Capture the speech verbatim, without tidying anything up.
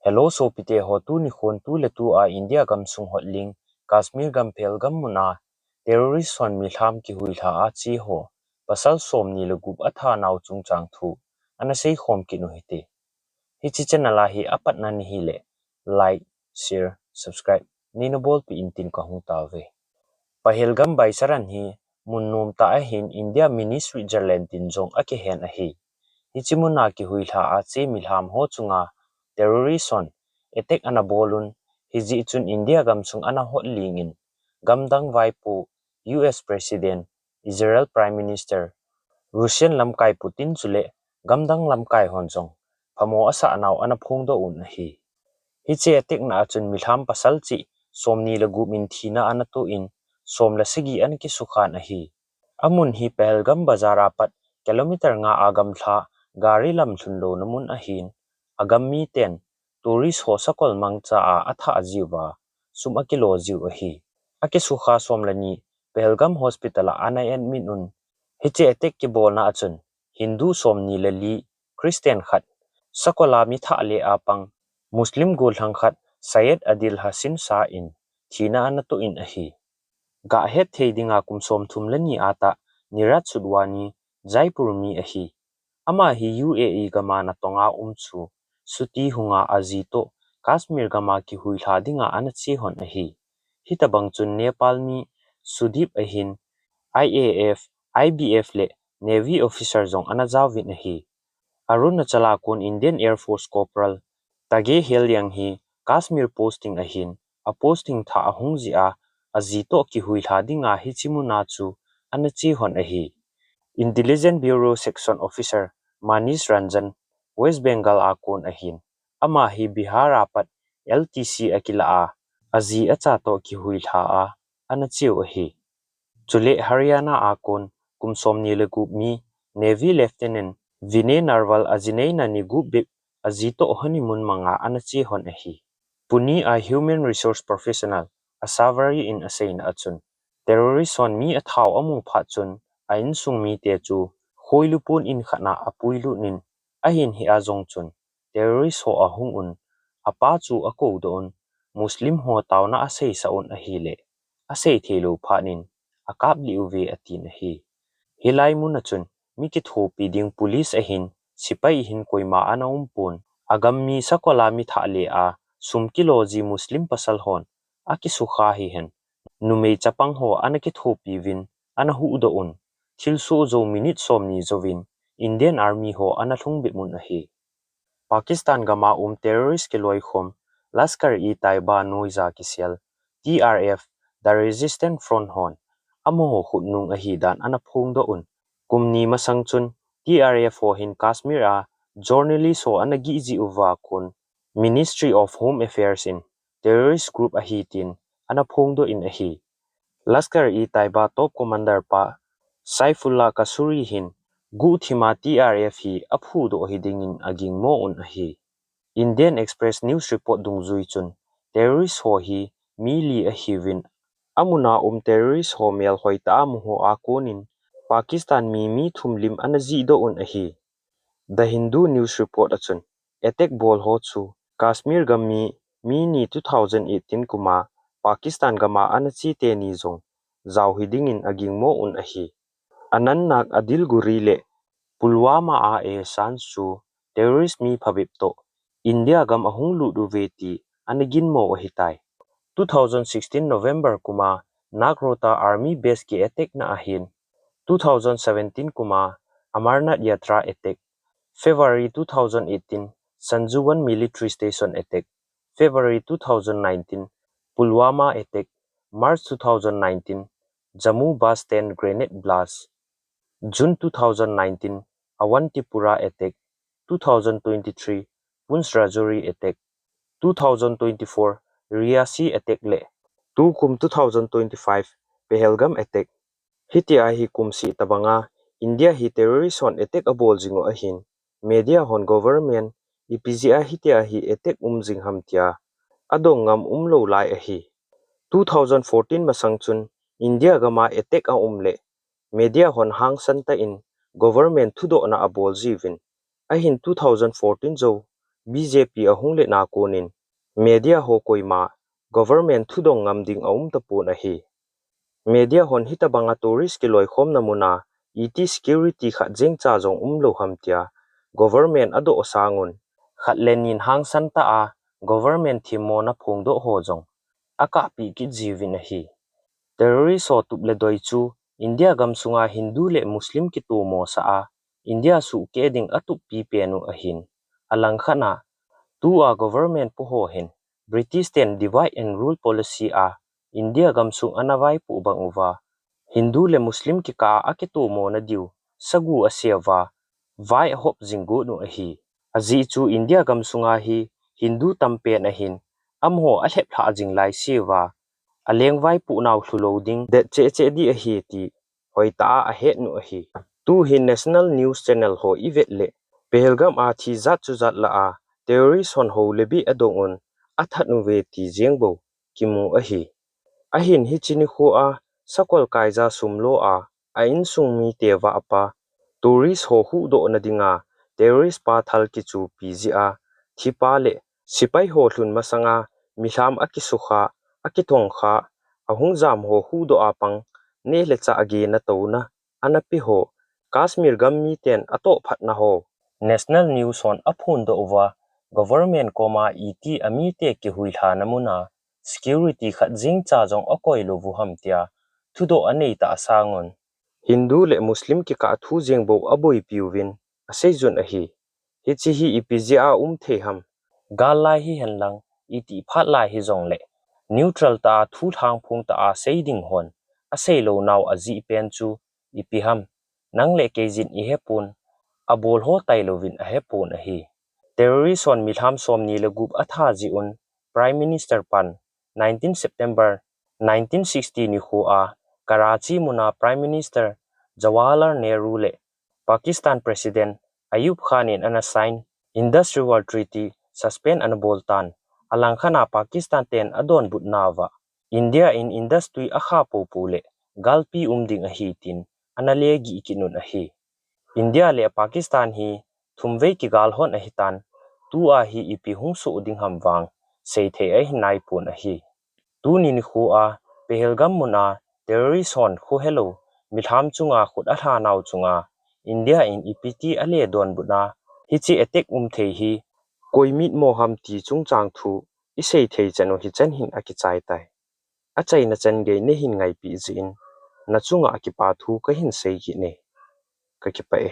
Hello sopite ho, tuni khon tuletua India gamsung hotling Kashmir gam Pahalgam muna terrorist hon milham kihuilha a che ho pasal somni le gup athanau chungchang thu ana seikhom kit u hite. Hiche channel a hi apatna nahile like, share, subscribe neina bolpeh in tin kahung tauve. Pahalgam Baisaran hi mun nomtah ahin India mini Switzerland tin jong akihen ahi. Hiche muna kihuilha a che milham ho chunga terrorist hon attack ana bol un, hijeh chun India gamsung ana hotling in, gamdang vaipo, U S President, Israel Prime Minister, Russian lamkai Putin chule gamdang lamkai hon jong phamo asahnau ana phongdoh un ahi. Hiche attack na a chun milham pasal cheh somni le gup in thina ana toh in, som le sagi ana kisukhan ahi. Amun hi Pahalgam bazar apat kilometer nga a gamlha gari lam lhunlouna mun ahin, agam miten tourist ho sakol mangcha a athah jiuva sum akilo jiu ahi. Akisukha som le ni Pahalgam hospital a ana admit un. Hiche attack kibolna a chun Hindu somni le li, Christian khat, sakol a mi thah le a pang Muslim gollhang khat Syed Adil Hassan Shah in thina ana toh in ahi. Gah hetthei dinga kum somthum le ni a tah Niraj Sudwani, Jaipur mi ahi. Ama hi U A E gam a natong a um chu, chutti hunga aji toh Kashmir gam a kihuilha dinga ana che hon ahi. Hitobang chun Nepal mi Sudeep ahin, I A F, I B F le Navy officer jong ana jaovin ahi. Arunachal a kon Indian Air Force Corporal Tage Heliang hi Kashmir posting ahin, a posting thah ahung jeh a, aji toh kihuilha dinga hiche muna chu ana che hon ahi. Intelligence Bureau Section Officer Manish Ranjan, West Bengal a kon ahin, ama hi Bihar apat L T C akilah a, aji acha toh kihuilha a ana cheu ahi. Chule Haryana a kon kum somni le gup mi Navy Lieutenant Vinay Narwal aji neina ni gup bep aji toh honeymoon manga ana che hon ahi. Pune a human resource professional Asavari in aseina a chun, terrorist hon mi athao amu phat chun a insung mite chu khoilu pon in khat na apuilut in, ahin hia jong chun terrorist ho ahung un, apa chu akoudoh un, Muslim ho taona aseisah un ahile, asei theilou phat in akap lih uve atin ahi. Hilai mun a chun mi kithopi ding police ahin, sepai ahin koima ana um pon, agam mi sakol a mi thah le a sum kilo ji Muslim pasal hon akisukha hihen, numei chapang ho ana kithopi uvin, ana huhdoh un, thilsoh jou minute somni jouvin Indian Army ho ana lhung bep un ahi. Pakistan gam a um terrorist kiloikhom Lashkar-e-Taiba noija kisel T R F, The Resistance Front hon amaho khutnung ahi dan ana phongdoh un, kum ni masang chun T R F ho hin Kashmir a journalist ho ana gih jeh uva kon Ministry of Home Affairs in terrorist group ahi tin ana phongdoh in ahi. Lashkar-e-Taiba top commander pa Saifullah Qasuri hin guhthima T R F hi aphudoh hiding in agingmo un ahi. Indian Express news report dungjui chun terrorist ho hi mi li ahiuvin, amun a um terrorist ho melhoi tah a mu ho a kon in Pakistan mi mi thum lim ana jihdoh un ahi. The Hindu news report a chun attack bol ho chu Kashmir gam mi, mi ni two thousand eighteen kum a Pakistan gam a ana che teni jong jao hiding in agingmo un ahi. Anantnag, Ailaguri le Pulwama a Ehsan chu terrorist mi phabep toh India gam ahung lut uve ti ana ginmo ahitai. Two thousand sixteen November kum a Nagrota army base ki attack na ahin, two thousand seventeen kum a Amarnath Yatra attack, February two thousand eighteen Sanjuwan military station attack, February two thousand nineteen Pulwama attack, March two thousand nineteen Jammu bus stand grenade blast, June two thousand nineteen Awantipora attack, two thousand twenty-three Poonch Rajouri attack, two thousand twenty-four Riasi attack le tukum two thousand twenty-five Pahalgam attack. Hitia hi kum seh tobanga India hi terrorist hon attack abol jing u ahin, media hon government ipi jeh a hitia hi attack um jing ham tia adong ngam umlou lai ahi. Two thousand fourteen masang chun India gam a attack aum le media hon hangsan tah in government thudohna abol jiuvin, ahin two thousand fourteen jou B J P ahung letna konin media ho koima government thudong ngam ding aum tapon ahi. Media hon hitabanga tourist kiloikhomna muna iti security khat jengcha jong umlou ham tia government adoh sangun, khat le nin hangsan tah a government themmona phongdoh ho jong akahpeh kit jiuvin ahi. Terrorist ho tup le doi chu India gamsunga Hindu le Muslim kitomosah a India suhkeh ding atuppi pen u ahin, alangkhat a tua government po ho hin British ten divide and rule policy a India gamsung ana vaipoh bang uva Hindu le Muslim kikah a akitomona diu sagu aseuva vai ahop jing got u ahi. Ajeh chu India gamsunga hi Hindu tampen ahin, amaho alhep lhah jing laiseuva aleng vaipoh nau lhulou ding det cheh cheh ding ahi ti hoitah a ahet u ahi. Tuhin national news channel ho ivet le Pahalgam a thi jat chujat lah a terrorist hon hou le beh adong un athat uve ti jeng bou kimu ahi. Ahin hiche nikho a sakol kaija sum lo a a insung mite vahpa tourist ho huhdohna dinga terrorist pa thal kichupi jeh a thipa le sepai ho lhun masanga milham akisukha, akithongkha, ahung jam ho huhdoh a pang neh le chah gena touna ana pe ho, Kashmir gam miten atoh phatna ho National News hon aphondoh uva government koma iti amite kihuilhana muna security khat jengcha jong akoilou u ham tia thudoh anei tah sangun, Hindu le Muslim kikah thu jeng bou aboipiuvin aseijun ahi. Hiche hi ipi jeh a um thei ham? Gal lai hihen lang, itih phat lai hijongle neutral tah a thu lhangphong tah a sei ding hon aseilou nau ajeh pen chu ipi ham? Nang le keijin ihepon, abol ho tailouvin ahepon ahi. Terrorist hon milham somni le gup atha jeh un Prime Minister pan nineteen September nineteen sixty nikho a Karachi muna Prime Minister Jawaharlal Nehru le Pakistan President Ayub Khan in ana sign Indus River Treaty suspend ana bol tan, alangkhat a Pakistan ten adonbut nauva India in Indus tui akha poupou le galpi um ding ahi tin ana legih kit un ahi. India le Pakistan hi thumvei kigal hon ahitan, tua hi ipi hung soh ding ham vang seithei ahi naipon ahi. Tuni nikho a Pahalgam muna terrorist hon khohelou milham chunga khut alha nau chunga India in ipi ti ale donbutna hiche attack um thei hi koi mitmo ham ti chungchang thu isei thei chan u hichan hin akichai tai. Achaina chan gei nahin ngaipeh jeh in nachunga kipa thu kahin sei kit e. Kakipah e.